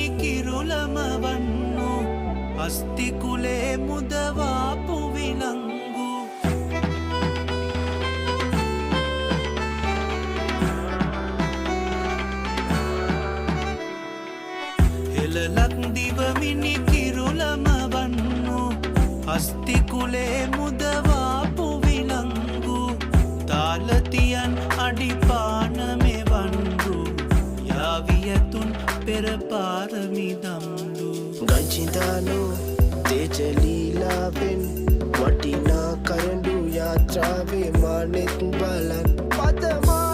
මිනි කිරුළම වන්නු අස්ති කුලේ මුදවාපු විලංගු. හෙළලක් දිව මිනි කිරුළම වන්නු අස්ති කුලේ මුදවාපු විලංගු. තාලතියන් අඩිපාන මෙවන්දු යාවියතුන් පෙර පාරමිදම්ලු. ගංචිදානෝ තේජලීලාවෙන් වටිනා කරඬු යාත්‍රාවේ මානෙත් බලන් පදමා.